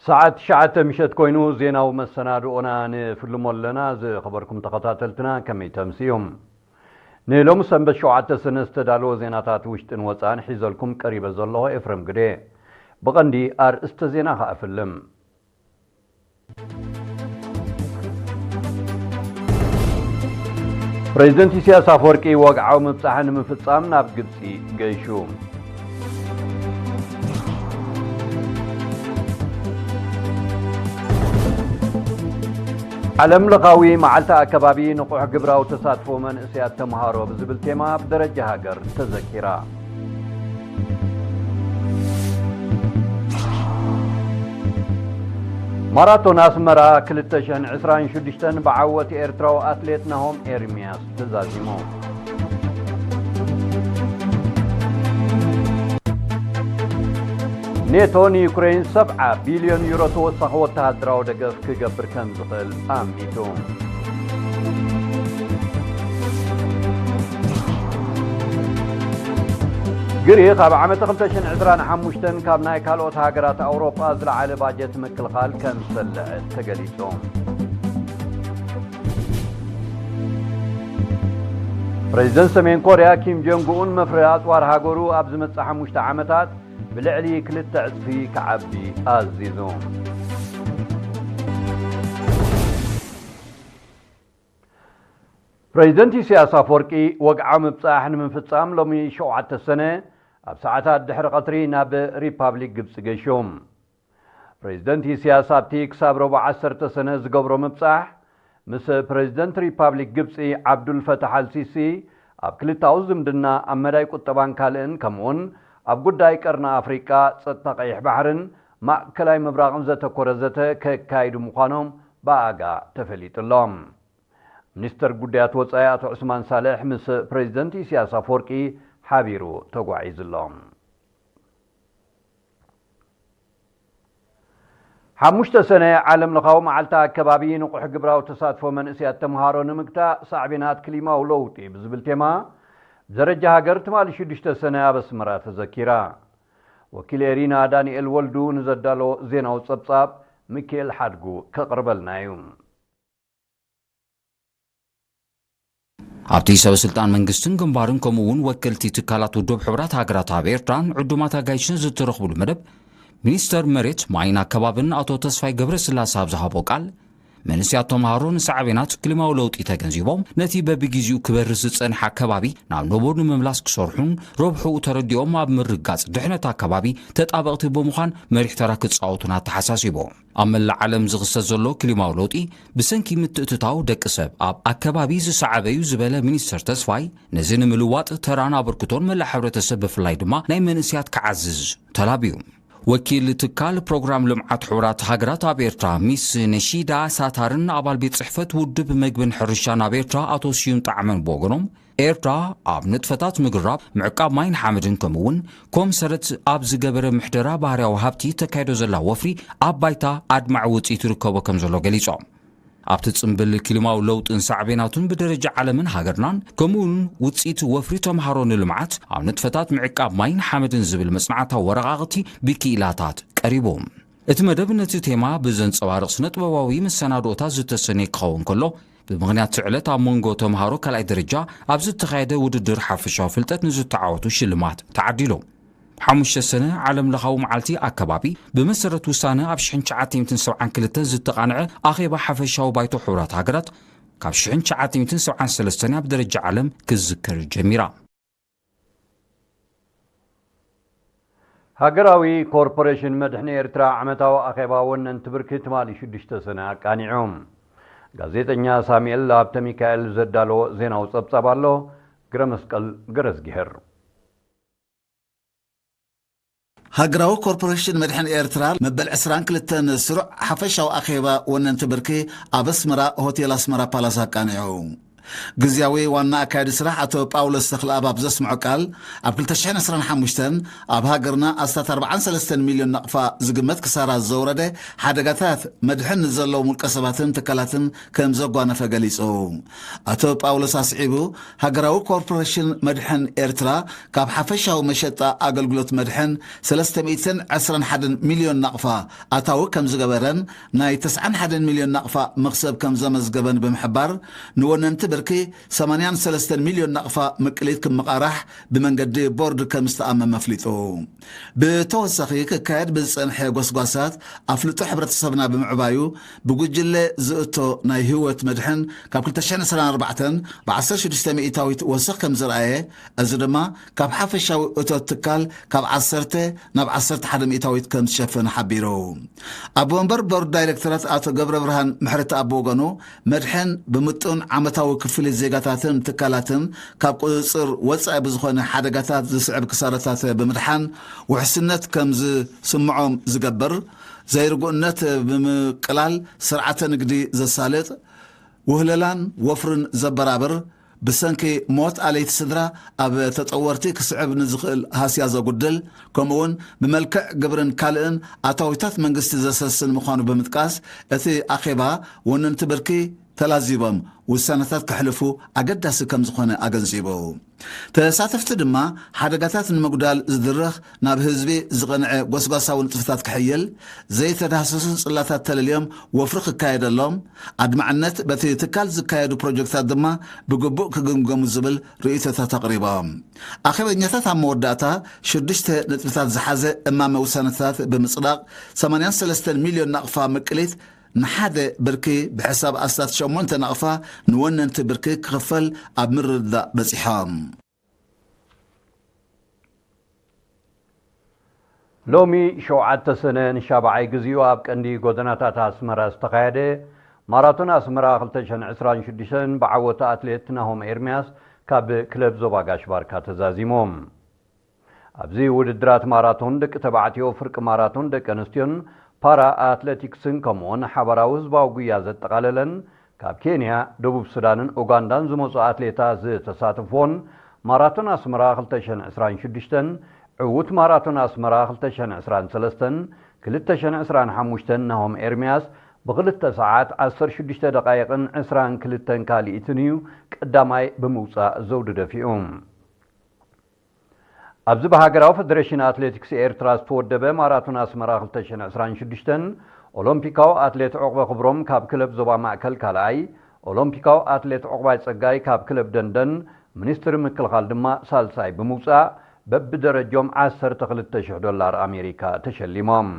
ሰዓት ትሽዓተ ምሸት ኮይኑ ዜናዊ መሰናድኦና ንፍልሞ ኣለና። ዝኸበርኩም ተኸታተልትና ከመይ ተምስዮም? ንሎሚ ሰንበት ሸውዓተ ሰነ ዝተዳለወ ዜናታት ውሽጥን ወፃእን ሒዘልኩም ቀሪበ ዘለኹ ኤፍረም ግደ። ብቐንዲ ኣርእስተ ዜና ከኣ ፍልም። ፕሬዚደንት ኢሳያስ ኣፈወርቂ ወግዓዊ ምብጻሕ ንምፍጻም ናብ ግብጺ ገይሹ። ዓለም ለኻዊ መዓልቲ ኣከባቢ ንቑሕ ግብራዊ ተሳትፎ መንእሰያት ተምሃሮ ብዝብል ቴማ ብደረጃ ሃገር ተዘኪራ። ማራቶን ኣስመራ ክልተ ሽሕን ዕስራን ሽዱሽተን ብዓወት ኤርትራዊ ኣትሌት ናሆም ኤርምያስ ተዛዚሙ። ኔቶ ንዩክሬን ሰብዓ ቢልዮን ዩሮ ተወሳኺ ወተሃደራዊ ደገፍ ክገብር ከም ዝኽእል ኣሚቱ። ግሪኽ ኣብ ዓመተ ክልተ ሽሕን ዕስራን ሓሙሽተን ካብ ናይ ካልኦት ሃገራት ኣውሮጳ ዝለዓለ ባጀት ምክልኻል ከም ዝሰልዐት ተገሊጹ። ፕሬዚደንት ሰሜን ኮርያ ኪም ጆንግ ኡን መፍረ ኣጽዋር ሃገሩ ኣብ ዝመጽእ ሓሙሽተ ዓመታት ብልዕሊ ክልተ ዕጽፊ ክዓቢ ኣዚዙ። ፕሬዚደንት ኢሳያስ ኣፈወርቂ ወግዓዊ ምብጻሕ ንምፍጻም ሎሚ ሸውዓተ ሰነ ኣብ ሰዓታት ድሕሪ ቀትሪ ናብ ሪፓብሊክ ግብጺ ገይሹ። ፕሬዚደንት ኢሳያስ ኣብቲ ክሳብ ረቡዕ ዓሰርተ ሰነ ዝገብሮ ምብጻሕ ምስ ፕሬዚደንት ሪፓብሊክ ግብጺ ዓብዱል ፈታሕ ኣልሲሲ ኣብ ክልታዊ ዝምድና፣ ኣብ መዳይ ቁጠባን ካልእን፣ ከምኡውን ኣብ ጉዳይ ቀርኒ ኣፍሪቃ፣ ጸጥታ ቀይሕ ባሕርን ማእከላይ ምብራቕን ዘተኮረ ዘተ ከካይዱ ምዃኖም ብኣጋ ተፈሊጡ ኣሎ። ሚኒስተር ጉዳያት ወጻኢ ኣቶ ዑስማን ሳልሕ ምስ ፕሬዚደንት ኢሳያስ ኣፈወርቂ ሓቢሩ ተጓዒዙ ኣሎ። ሓሙሽተ ሰነ ዓለም ለኻዊ መዓልቲ ኣከባቢ ንቑሕ ግብራዊ ተሳትፎ መንእሰያት ተምሃሮ ንምግታእ ሳዕቤናት ክሊማዊ ለውጢ ብዝብል ቴማ ብደረጃ ሃገር ትማሊ ሽዱሽተ ሰነ ኣብ ኣስመራ ተዘኪራ። ወኪል ኤሪና ዳንኤል ወልዱ ንዘዳሎ ዜናዊ ጸብጻብ ሚካኤል ሓድጉ ከቕርበልና እዩ። ኣብቲ ሰበ ስልጣን መንግስትን ግንባርን ከምኡ እውን ወከልቲ ትካላት ውድብ ሕቡራት ሃገራት ኣብ ኤርትራን ዕዱማት ኣጋይሽን ዝተረኽብሉ መደብ፣ ሚኒስተር መሬት ማይን ኣከባብን ኣቶ ተስፋይ ገብረስላሴ ኣብ ዝሃቦ ቃል፣ መንእሰያት ተምሃሮ ንሳዕቤናት ክሊማዊ ለውጢ ተገንዚቦም፣ ነቲ በብግዜኡ ክበርስ ዝጸንሐ ኣከባቢ ናብ ንቡር ንምምላስ ክሰርሑን ረብሕኡ ተረዲኦም ኣብ ምርጋጽ ድሕነት ኣከባቢ ተጣበቕቲ ብምዃን መሪሕ ተራ ክጻወቱን ኣተሓሳሲቦም። ኣብ መላእ ዓለም ዝኽሰት ዘሎ ክሊማዊ ለውጢ ብሰንኪ ምትእትታው ደቂ ሰብ ኣብ ኣከባቢ ዝሰዓበ እዩ ዝበለ ሚኒስተር ተስፋይ፣ ነዚ ንምልዋጥ ተራን ኣበርክቶን መላእ ሕብረተሰብ ብፍላይ ድማ ናይ መንእሰያት ክዓዝዝ ተላብዩ። ወኪል ትካል ፕሮግራም ልምዓት ሕቡራት ሃገራት ኣብ ኤርትራ ሚስ ነሺዳ ሳታርን ኣባል ቤት ጽሕፈት ውድብ መግብን ሕርሻን ኣብ ኤርትራ ኣቶ ስዩም ጣዕመን ብወገኖም፣ ኤርትራ ኣብ ንጥፈታት ምግራብ፣ ምዕቃብ ማይን ሓመድን ከምኡ እውን ኮም ሰረት ኣብ ዝገበረ ምሕደራ ባህርያዊ ሃብቲ ተካይዶ ዘላ ወፍሪ ኣብ ባይታ ኣድማዒ ውጽኢት ይርከቦ ከም ዘሎ ገሊጾም። ኣብቲ ጽምብል ክሊማዊ ለውጥን ሳዕቤናቱን ብደረጃ ዓለምን ሃገርናን ከምኡ እውን ውጽኢት ወፍሪ ተምሃሮ ንልምዓት ኣብ ንጥፈታት ምዕቃብ ማይን ሓመድን ዝብል መጽናዕታዊ ወረቓቕቲ ብክኢላታት ቀሪቡ። እቲ መደብ ነቲ ቴማ ብዘንጸባርቕ ስነ ጥበባዊ መሰናድኦታት ዝተሰነየ ክኸውን ከሎ፣ ብምኽንያት ስዕለት ኣብ መንጎ ተምሃሮ ካልኣይ ደረጃ ኣብ ዝተኻየደ ውድድር ሓፈሻዊ ፍልጠት ንዝተዓወቱ ሽልማት ተዓዲሉ። ሓሙሽተ ሰነ ዓለም ለኻዊ መዓልቲ ኣከባቢ ብመሰረት ውሳነ ኣብ ሽሕን ትሽዓተ ሚእትን ሰብዓን ክልተን ዝተቓንዐ ኣኼባ ሓፈሻዊ ባይቶ ሕቡራት ሃገራት ካብ ሽሕን ትሽዓተ ሚእትን ሰብዓን ሰለስተን ኣብ ደረጃ ዓለም ክዝከር ጀሚራ። ሃገራዊ ኮርፖሬሽን መድሕን ኤርትራ ዓመታዊ ኣኼባ ወነንቲ ብርኪ ትማሊ ሽዱሽተ ሰነ ኣቃኒዑ። ጋዜጠኛ ሳሙኤል ሃብተ ሚካኤል ዘዳለዎ ዜናዊ ጸብጻብ ኣሎ። ግረመስቀል ገረዝጊሄር። ሃገራዊ ኮርፖሬሽን መድሕን ኤርትራ መበል ዕስራን ክልተን ስሩዕ ሓፈሻዊ ኣኼባ ወነንቲ ብርኪ ኣብ ኣስመራ ሆቴል ኣስመራ ፓላስ ኣቃኒዑ። ግዝያዊ ዋና ኣካያዲ ስራሕ ኣቶ ጳውሎስ ተኽለኣብ ኣብ ዘስምዖ ቃል፣ ኣብ ክልተ ሽሕን ዕስራን ሓሙሽተን ኣብ ሃገርና ኣስታት ኣርባዓን ሰለስተን ሚልዮን ናቕፋ ዝግመት ክሳራ ዘውረደ ሓደጋታት መድሕን ንዘለዎም ውልቀ ሰባትን ትካላትን ከም ዘጓነፈ ገሊጹ። ኣቶ ጳውሎስ ኣስዒቡ፣ ሃገራዊ ኮርፖሬሽን መድሕን ኤርትራ ካብ ሓፈሻዊ መሸጣ ኣገልግሎት መድሕን ሰለስተ ሚእትን ዕስራን ሓደን ሚልዮን ናቕፋ ኣታዊ ከም ዝገበረን ናይ ተስዓን ሓደን ሚልዮን ናቕፋ መኽሰብ ከም ዘመዝገበን ብምሕባር፣ ንወነንቲ ብርኪ ሰማንያን ሰለስተን ሚልዮን ናቕፋ ምቅሊት ክምቓራሕ ብመንገዲ ቦርድ ከም ዝተኣመመ ኣፍሊጡ። ብተወሳኺ ክካየድ ብዝጸንሐ ጎስጓሳት ኣፍልጦ ሕብረተሰብና ብምዕባዩ ብጉጅለ ዝእቶ ናይ ህይወት መድሕን ካብ ክልተ ሽሕን ዕስራን ኣርባዕተን ብ ዓሰርተ ሽዱሽተ ሚእታዊት ወሰኽ ከም ዝረኣየ፣ እዚ ድማ ካብ ሓፈሻዊ እቶት ትካል ካብ ዓሰርተ ናብ ዓሰርተ ሓደ ሚእታዊት ከም ዝሸፈነ ሓቢሩ። ኣቦ ወንበር ቦርድ ዳይሬክተራት ኣቶ ገብረ ብርሃን ምሕረት ኣብ ወገኑ፣ መድሕን ብምጡን ዓመታዊ ክፍሊት ዜጋታትን ትካላትን ካብ ቁጽጽር ወጻኢ ብዝኾነ ሓደጋታት ዝስዕብ ክሳራታት ብምድሓን ውሕስነት ከም ዝስምዖም ዝገብር፣ ዘይርጉእነት ብምቅላል ስርዓተ ንግዲ ዘሳልጥ፣ ውህለላን ወፍርን ዘበራብር፣ ብሰንኪ ሞት ኣለይቲ ስድራ ኣብ ተጠወርቲ ክስዕብ ንዝኽእል ሃስያ ዘጉድል፣ ከምኡውን ብመልክዕ ግብርን ካልእን ኣታዊታት መንግስቲ ዘሰስን ምዃኑ ብምጥቃስ፣ እቲ ኣኼባ ወነንቲ ብርኪ ተላዚቦም ውሳነታት ከሕልፉ ኣገዳሲ ከም ዝኾነ ኣገንዚቡ። ተሳተፍቲ ድማ ሓደጋታት ንምጉዳል ዝድረኽ ናብ ህዝቢ ዝቐንዐ ጎስጓሳዊ ንጥፈታት ክሕይል፣ ዘይተዳህሰሱ ጽላታት ተለልዮም ወፍሪ ክካየደሎም፣ ኣድማዕነት በቲ ትካል ዝካየዱ ፕሮጀክታት ድማ ብግቡእ ክግምገሙ ዝብል ርእይቶታት ኣቕሪቦም። ኣኼበኛታት ኣብ መወዳእታ ሽዱሽተ ነጥብታት ዝሓዘ እማመ ውሳነታት ብምጽዳቕ ሰማንያን ሰለስተን ሚልዮን ናቕፋ ምቅሊት ንሓደ ብርኪ ብሕሳብ ኣስታት ሸሞንተ ናቕፋ ንወነንቲ ብርኪ ክኽፈል ኣብ ምርድዳእ በጺሖም። ሎሚ ሸውዓተ ሰነ ንሻብዓይ ግዚኡ ኣብ ቀንዲ ጎደናታት ኣስመራ ዝተኻየደ ማራቶን ኣስመራ ክልተ ሽሕን ዕስራን ሽዱሽተን ብዓወት ኣትሌት ናሆም ኤርምያስ ካብ ክለብ ዞባ ጋሽ ባርካ ተዛዚሞም። ኣብዚ ውድድራት ማራቶን ደቂ ተባዕትዮ፣ ፍርቂ ማራቶን ደቂ ኣንስትዮን ፓራ ኣትሌቲክስን ከምኡውን ሓባራዊ ህዝባዊ ጉያ ዘጠቓለለን ካብ ኬንያ፣ ደቡብ ሱዳንን ኡጋንዳን ዝመጹ ኣትሌታት ዝተሳተፍዎን ማራቶን ኣስመራ ክልተ ሽሕን ዕስራን ሽዱሽተን፣ ዕዉት ማራቶን ኣስመራ ክልተ ሽሕን ዕስራን ሰለስተን፣ ክልተ ሽሕን ዕስራን ሓሙሽተን ናሆም ኤርምያስ ብክልተ ሰዓት ዓሰርተ ሽዱሽተ ደቃይቕን ዕስራን ክልተን ካልኢትን እዩ ቀዳማይ ብምውጻእ ዘውዲ ደፊኡ። ኣብዚ ብሃገራዊ ፈደሬሽን ኣትሌቲክስ ኤርትራ ዝተወደበ ማራቶን ኣስመራ ክልተ ሽሕን ዕስራን ሽዱሽተን፣ ኦሎምፒካዊ ኣትሌት ዑቕበ ክብሮም ካብ ክለብ ዞባ ማእከል ካልኣይ፣ ኦሎምፒካዊ ኣትሌት ዑቕባይ ጸጋይ ካብ ክለብ ደንደን፣ ሚኒስትሪ ምክልኻል ድማ ሳልሳይ ብምውጻእ፣ በብደረጆም ዓሰርተ ክልተ ሽሕ ዶላር ኣሜሪካ ተሸሊሞም።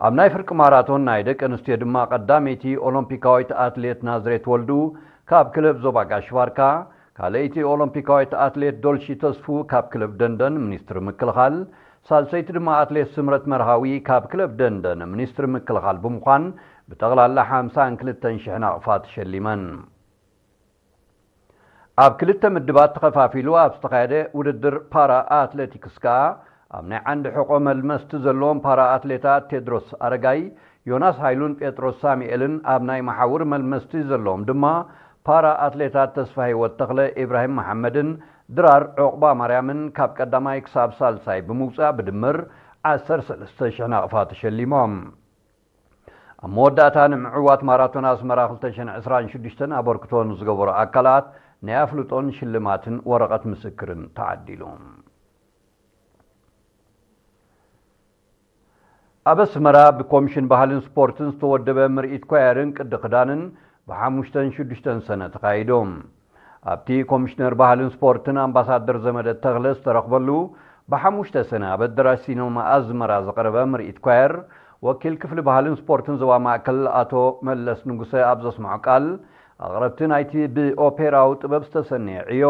ኣብ ናይ ፍርቂ ማራቶን ናይ ደቂ ኣንስትዮ ድማ ቀዳመይቲ ኦሎምፒካዊት ኣትሌት ናዝሬት ወልዱ ካብ ክለብ ዞባ ጋሽ ባርካ፣ ካልኣይቲ ኦሎምፒካዊት ኣትሌት ዶልሺ ተስፉ ካብ ክለብ ደንደን ሚኒስትሪ ምክልኻል፣ ሳልሰይቲ ድማ ኣትሌት ስምረት መርሃዊ ካብ ክለብ ደንደን ሚኒስትሪ ምክልኻል ብምዃን ብጠቕላላ ሓምሳን ክልተን ሽሕ ናቕፋ ተሸሊመን። ኣብ ክልተ ምድባት ተኸፋፊሉ ኣብ ዝተኻየደ ውድድር ፓራ ኣትሌቲክስ ከኣ፣ ኣብ ናይ ዓንዲ ሕቖ መልመስቲ ዘለዎም ፓራ ኣትሌታት ቴድሮስ ኣረጋይ፣ ዮናስ ሃይሉን ጴጥሮስ ሳሙኤልን፣ ኣብ ናይ መሓውር መልመስቲ ዘለዎም ድማ ፓራ ኣትሌታት ተስፋ ህይወት ተኽለ፣ ኢብራሂም መሓመድን ድራር ዑቕባ ማርያምን ካብ ቀዳማይ ክሳብ ሳልሳይ ብምውጻእ ብድምር ዓሰርተ ሰለስተ ሽሕ ናቕፋ ተሸሊሞም። ኣብ መወዳእታ ንምዕዋት ማራቶን ኣስመራ ክልተ ሽሕን ዕስራን ሽዱሽተን ኣበርክቶ ንዝገበሩ ኣካላት ናይ ኣፍልጦን ሽልማትን ወረቐት ምስክርን ተዓዲሉ። ኣብ ኣስመራ ብኮሚሽን ባህልን ስፖርትን ዝተወደበ ምርኢት ኳየርን ቅዲ ክዳንን ብሓሙሽተን ሽዱሽተን ሰነ ተኻይዱ። ኣብቲ ኮሚሽነር ባህልን ስፖርትን ኣምባሳደር ዘመደ ተኽለ ዝተረኽበሉ ብሓሙሽተ ሰነ ኣብ ኣዳራሽ ሲነማ ኣዝመራ ዝቐረበ ምርኢት ኳየር፣ ወኪል ክፍሊ ባህልን ስፖርትን ዞባ ማእከል ኣቶ መለስ ንጉሰ ኣብ ዘስምዖ ቃል፣ ኣቕረብቲ ናይቲ ብኦፔራዊ ጥበብ ዝተሰነየ ዕዮ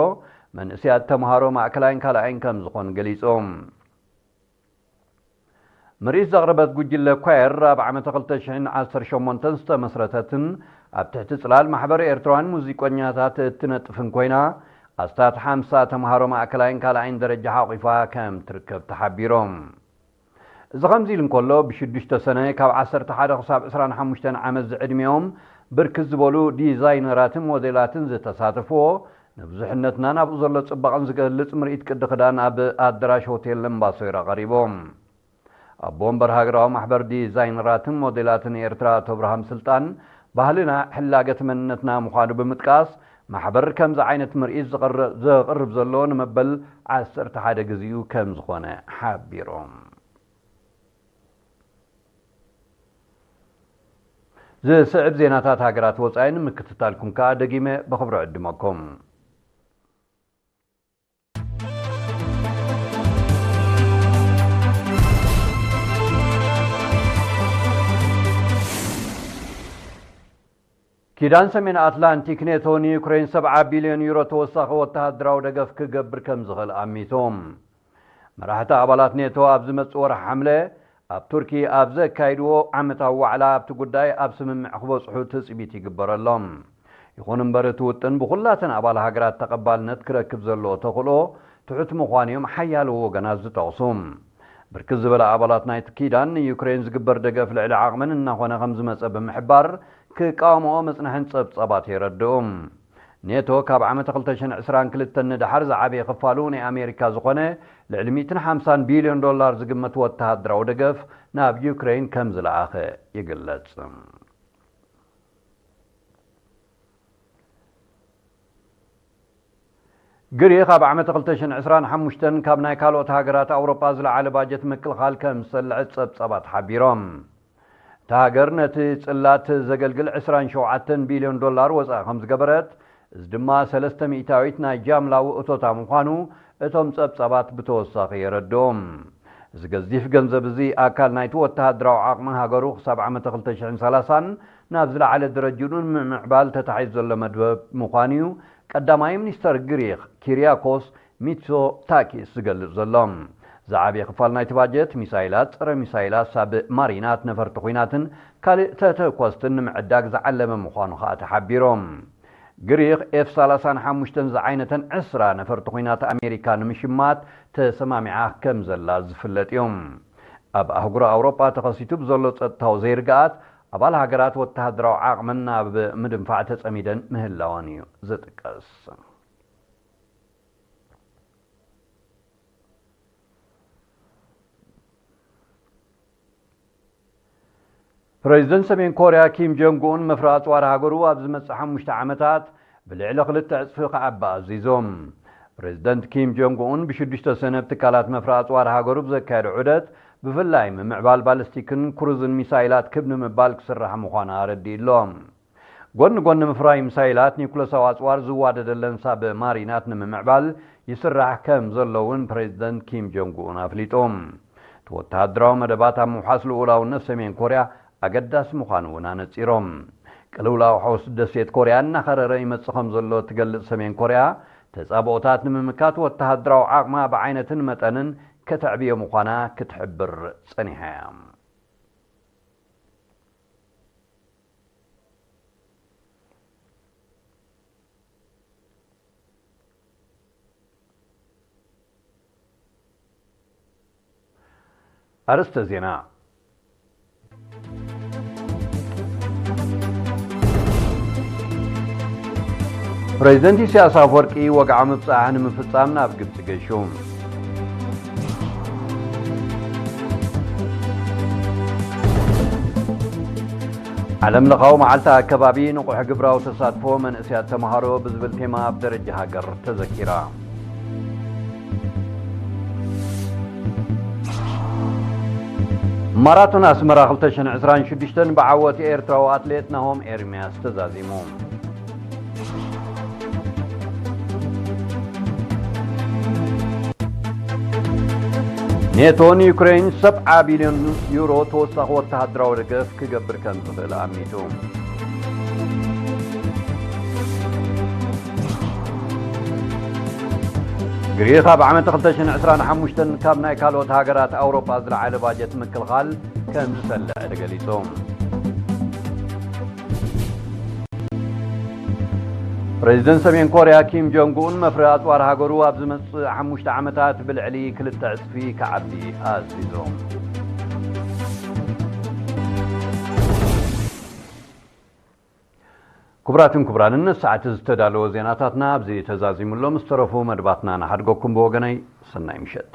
መንእሰያት ተምሃሮ ማእከላይን ካልኣይን ከም ዝኾኑ ገሊጾም። ምርኢት ዘቕረበት ጉጅለ ኳየር ኣብ ዓመተ ክልተ ሽሕን ዓሰርተ ሸሞንተን ዝተመስረተትን ኣብ ትሕቲ ጽላል ማሕበር ኤርትራውያን ሙዚቀኛታት እትነጥፍን ኮይና፣ ኣስታት ሓምሳ ተምሃሮ ማእከላይን ካልኣይን ደረጃ ሓቒፋ ከም ትርከብ ተሓቢሮም። እዚ ከምዚ ኢሉ እንከሎ፣ ብሽዱሽተ ሰነ ካብ ዓሰርተ ሓደ ክሳብ ዕስራን ሓሙሽተን ዓመት ዝዕድሚኦም ብርክት ዝበሉ ዲዛይነራትን ሞዴላትን ዝተሳተፍዎ፣ ንብዙሕነትናን ኣብኡ ዘሎ ጽባቐን ዝገልጽ ምርኢት ቅዲ ክዳን ኣብ ኣዳራሽ ሆቴል ለምባሶይራ ቀሪቦም። ኣቦ ወንበር ሃገራዊ ማሕበር ዲዛይነራትን ሞዴላትን ኤርትራ ኣቶ ኣብርሃም ስልጣን፣ ባህልና ሕላገት መንነትና ምዃኑ ብምጥቃስ፣ ማሕበር ከምዚ ዓይነት ምርኢት ዝቕር-፣ ዘቕርብ ዘሎ ንመበል ዓሰርተ ሓደ ግዜኡ ከም ዝኾነ ሓቢሮም። ዝስዕብ ዜናታት ሃገራት ወጻኢ ንምክትታልኩም ከኣ ደጊመ ብኽብሪ ዕድመኩም። ኪዳን ሰሜን ኣትላንቲክ ኔቶ ንዩክሬን ሰብዓ ቢልዮን ዩሮ ተወሳኺ ወተሃደራዊ ደገፍ ክገብር ከም ዝኽእል ኣሚቱ። መራሕቲ ኣባላት ኔቶ ኣብ ዝመጽእ ወርሒ ሓምለ ኣብ ቱርኪ ኣብ ዘካይድዎ ዓመታዊ ዋዕላ ኣብቲ ጉዳይ ኣብ ስምምዕ ክበጽሑ ትጽቢት ይግበረሎም። ይኹን እምበር እቲ ውጥን ብኹላተን ኣባል ሃገራት ተቐባልነት ክረክብ ዘለዎ ተኽእሎ ትሑት ምዃኑ እዮም ሓያሎ ወገናት ዝጠቕሱ። ብርክት ዝበለ ኣባላት ናይቲ ኪዳን ንዩክሬን ዝግበር ደገፍ ልዕሊ ዓቕመን እናኾነ ከም ዝመጸ ብምሕባር ክቃወምኦ መጽንሐን ጸብጻባት የረድኡ። ኔቶ ካብ ዓመት ክልተ ሽሕን ዕስራን ክልተን ንደሓር ዝዓበየ ክፋሉ ናይ ኣሜሪካ ዝኾነ ልዕሊ ሚእትን ሓምሳን ቢልዮን ዶላር ዝግመት ወተሃደራዊ ደገፍ ናብ ዩክሬን ከም ዝለኣኸ ይግለጽ። ግሪኽ ኣብ ዓመት ክልተ ሽሕን ዕስራን ሓሙሽተን ካብ ናይ ካልኦት ሃገራት ኣውሮጳ ዝለዓለ ባጀት ምክልኻል ከም ዝሰልዐት ጸብጻባት ሓቢሮም። እታ ሃገር ነቲ ጽላት ዘገልግል ዕስራን ሸውዓተን ቢልዮን ዶላር ወጻኢ ከም ዝገበረት፣ እዚ ድማ ሰለስተ ሚእታዊት ናይ ጃምላዊ እቶታ ምዃኑ እቶም ጸብጻባት ብተወሳኺ የረድኡ። እዚ ገዚፍ ገንዘብ እዚ ኣካል ናይቲ ወተሃደራዊ ዓቕሚ ሃገሩ ክሳብ ዓመተ ክልተ ሽሕን ሰላሳን ናብ ዝለዓለ ደረጅኡ ንምምዕባል ተታሒዙ ዘሎ መድብ ምዃኑ እዩ ቀዳማይ ሚኒስተር ግሪኽ ኪሪያኮስ ሚትሶታኪስ ዝገልጽ ዘሎ። ዝዓበየ ክፋል ናይቲ ባጀት ሚሳይላት፣ ጸረ ሚሳይላት፣ ሳብ ማሪናት፣ ነፈርቲ ኲናትን ካልእ ተተኮስትን ንምዕዳግ ዝዓለመ ምዃኑ ከኣ ተሓቢሮም። ግሪኽ ኤፍ ሰላሳን ሓሙሽተን ዝዓይነተን ዕስራ ነፈርቲ ኲናት ኣሜሪካ ንምሽማት ተሰማሚዓ ከም ዘላ ዝፍለጥ እዩ። ኣብ ኣህጉር ኣውሮጳ ተኸሲቱ ብዘሎ ጸጥታዊ ዘይርግኣት፣ ኣባል ሃገራት ወተሃደራዊ ዓቕመን ናብ ምድንፋዕ ተጸሚደን ምህላወን እዩ ዝጥቀስ። ፕሬዚደንት ሰሜን ኮርያ ኪም ጆንግ ኡን መፍረ ኣጽዋር ሃገሩ ኣብ ዝመጽእ ሓሙሽተ ዓመታት ብልዕሊ ክልተ ዕጽፊ ክዓቢ ኣዚዞም። ፕሬዚደንት ኪም ጆንግ ኡን ብሽዱሽተ ሰነ ኣብ ትካላት መፍረ ኣጽዋር ሃገሩ ብዘካየዶ ዑደት፣ ብፍላይ ምምዕባል ባሊስቲክን ክሩዝን ሚሳይላት ክብ ንምባል ክስራሕ ምዃኑ ኣረዲእሎም። ጎኒ ጎኒ ምፍራይ ሚሳይላት፣ ኒኩለሳዊ ኣጽዋር ዝዋደደለን ሳብ ማሪናት ንምምዕባል ይስራሕ ከም ዘሎ እውን ፕሬዚደንት ኪም ጆንግ ኡን ኣፍሊጡ። እቲ ወተሃደራዊ መደባት ኣብ ምውሓስ ልኡላውነት ሰሜን ኮርያ ኣገዳሲ ምዃኑ እውን ኣነጺሮም። ቅልውላው ሓውስ ደሴት ኮርያ እናኸረረ ይመጽእ ከም ዘሎ እትገልጽ ሰሜን ኮርያ፣ ተጻብኦታት ንምምካት ወተሃደራዊ ዓቕማ ብዓይነትን መጠንን ከተዕብዮ ምዃና ክትሕብር ጸኒሓ እያ። ኣርእስተ ዜና። ፕሬዚደንት ኢሳያስ ኣፈወርቂ ወግዓዊ ምብጻሕ ንምፍጻም ናብ ግብጺ ገሹ። ዓለም ለኻዊ መዓልቲ ኣከባቢ ንቑሕ ግብራዊ ተሳትፎ መንእሰያት ተምሃሮ ብዝብል ቴማ ኣብ ደረጃ ሃገር ተዘኪራ። ማራቶን ኣስመራ ክልተ ሽሕን ዕስራን ሽዱሽተን ብዓወት ኤርትራዊ ኣትሌት ናሆም ኤርምያስ ተዛዚሙ። ኔቶ ንዩክሬን ሰብዓ ቢልዮን ዩሮ ተወሳኺ ወተሃደራዊ ደገፍ ክገብር ከም ዝኽእል ኣሚቱ። ግሪኽ ኣብ ዓመት ክልተ ሽሕን ዕስራን ሓሙሽተን ካብ ናይ ካልኦት ሃገራት ኣውሮጳ ዝለዓለ ባጀት ምክልኻል ከም ዝሰልዐ ተገሊጹ። ፕሬዚደንት ሰሜን ኮርያ ኪም ጆንግ ኡን መፍረ ኣጽዋር ሃገሩ ኣብ ዝመጽእ ሓሙሽተ ዓመታት ብልዕሊ ክልተ ዕጽፊ ክዓቢ ኣዚዞም። ክቡራትን ክቡራንን፣ ንሰዓት ዝተዳለወ ዜናታትና ኣብዚ ተዛዚሙ ኣሎ። ምስ ተረፉ መድባትና ንሓድገኩም ብወገነይ። ሰናይ ምሸት።